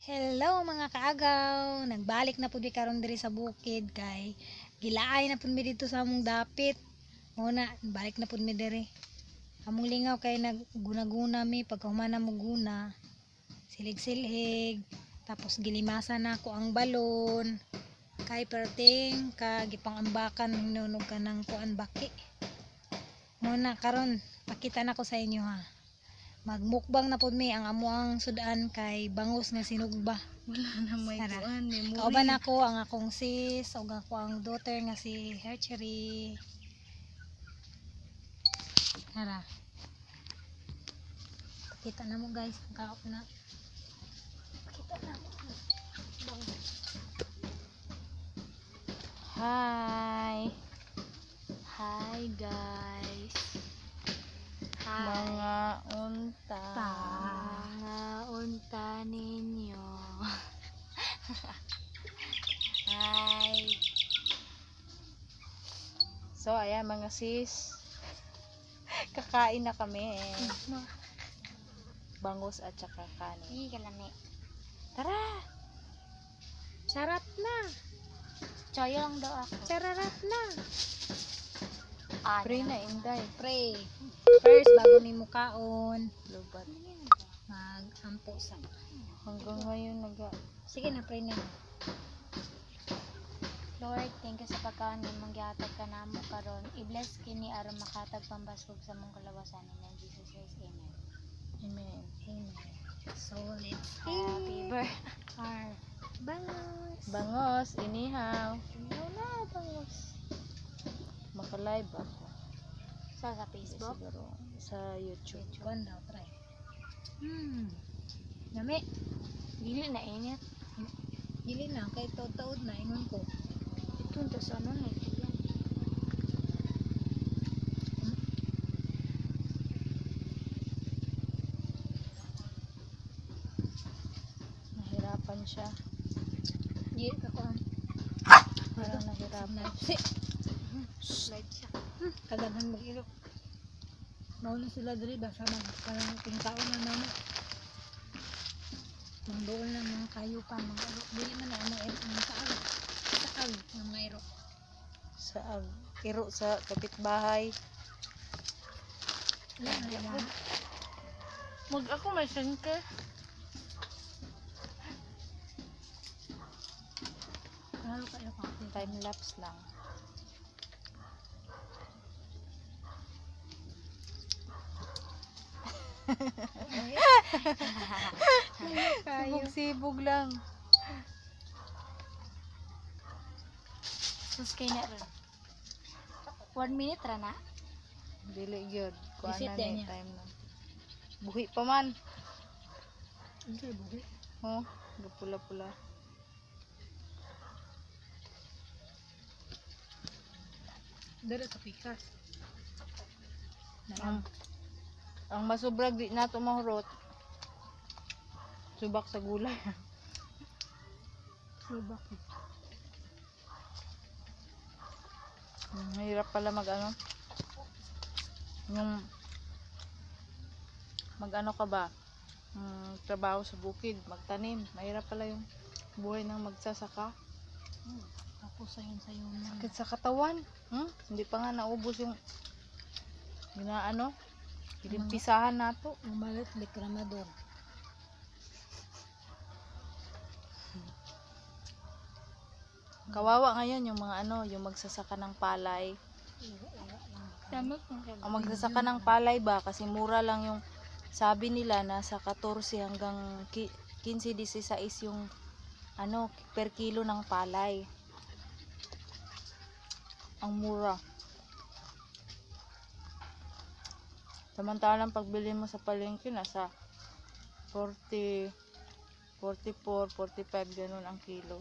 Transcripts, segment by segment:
Hello, mga kaagaw! Nagbalik na pud mi karon diri sa bukid kay gilaay na pud mi dito sa among dapit. Muna, balik na pud mi diri. Among lingaw kay nagguna-guna mi pagkahuman na mo guna. Silig-silhig, tapos gilimasa na ko ang balon. Kay perting ka gipangambakan hinunog ka ng kuan baki. Muna karon pakita na ko sa inyo ha. Magmukbang na pud mi. Ang amo ang sudan kay bangos nga sinugba. Wala na may Tara. kuan, memory. Kauban ako ang akong sis ug ako ang daughter nga si Herchery. Tara. Pakita na mo, guys, ang kaok na. Pakita na mo. Bangos. Hi. Hi, guys. Hi. Mga unta. Ta. Mga unta ninyo. Hi. So ayan, mga sis. Kakain na kami. Bangus at saka kanin. Hindi kalami. Tara! Charot na. Choyo lang daw ako. Chararat na. Ah, Pray na, Inday. Pray. First, bago ni mukaon, Lubat. magampo sa. Hanggang ngayon naga. Sige na, pray na. Lord, thank you sa pagkaon nimong gihatag kanamo karon. I-bless kini aron makatag pambaskog sa among kalawasan. In name Jesus Christ. Amen. Amen. Amen. So, let's Happy eat birthday. our bangos. Bangos, inihaw. Inihaw na bangos. Maka-live ako. Sa Hindi Facebook. siguro. Sa YouTube. Kuan daw, try. Nami, Dili na init. Dili na kay taud-taud na ingon ko. Ito unta sa ano na ito yan. Nahirapan siya. Di ka kuan. Parang nahirapan. Si, Live siya. Kadaghan mag-ilo. Mao na sila diri basta mag kanang tingkaon na namo. Mangduol lang mga kayupan mga iro. Dili man na ang mga iro mga saag. Saag ng mga iro. Sa iro sa kapitbahay. Wala na wala. Mag ako may center. Lalo kayo kape. Time lapse lang. Kayo. Sibog-sibog lang. Sus kay na ron. 1 minute ra na. Dili gyud. Kuan Visit na din ni niya. time na. Buhi pa man. Unsay buhi? Oh, gapula-pula. Dere sa pikas. Ang masubrag di nato mahurot. Subak sa gulay. Subak. Mahirap pala mag ano. Yung mag ano ka ba? Trabaho sa bukid, magtanim. Mahirap pala yung buhay ng magsasaka. Tapos sayon-sayon na. Sakit sa katawan. Hmm? Hindi pa nga naubos yung ginaano. Gilimpisahan nato. Umalit likramador. Kawawa ngayon yung mga ano, yung magsasaka ng palay. Tama. Ang magsasaka ng palay ba kasi mura lang yung sabi nila nasa 14 hanggang 15, 16 yung ano per kilo ng palay. Ang mura. Samantalang pagbili mo sa palengke nasa 40, 44, 45 ganun ang kilo.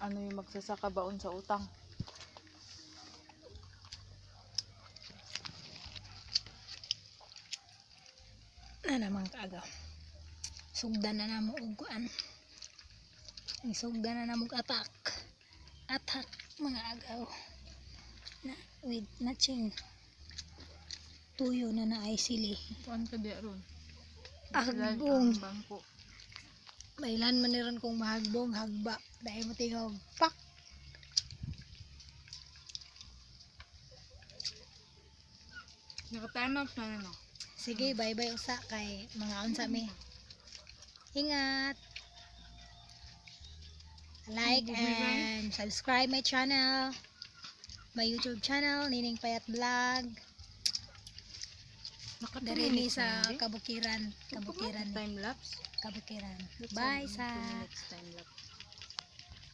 Ano yung magsasaka baon sa utang? Na naman kaagaw. Sugdan na namo og kuan. Sugdan na namo og attack. Attack, mga agaw. Na with matching Tuyo na naay sili. Kuan ka di ron. Hagbong. Bangko. Mailan man ni ron kung mahagbong, hagba. Dahil mo tingog, pak! Naka-time lapse na no. Sige, bye-bye usa kay mga unsa mi. Ingat! Like and subscribe my channel. My YouTube channel, Nining Payat Vlog. Diri ni sa Kabukiran. Kabukiran. Time lapse. Kabukiran. Bye sa Minutes time lapse.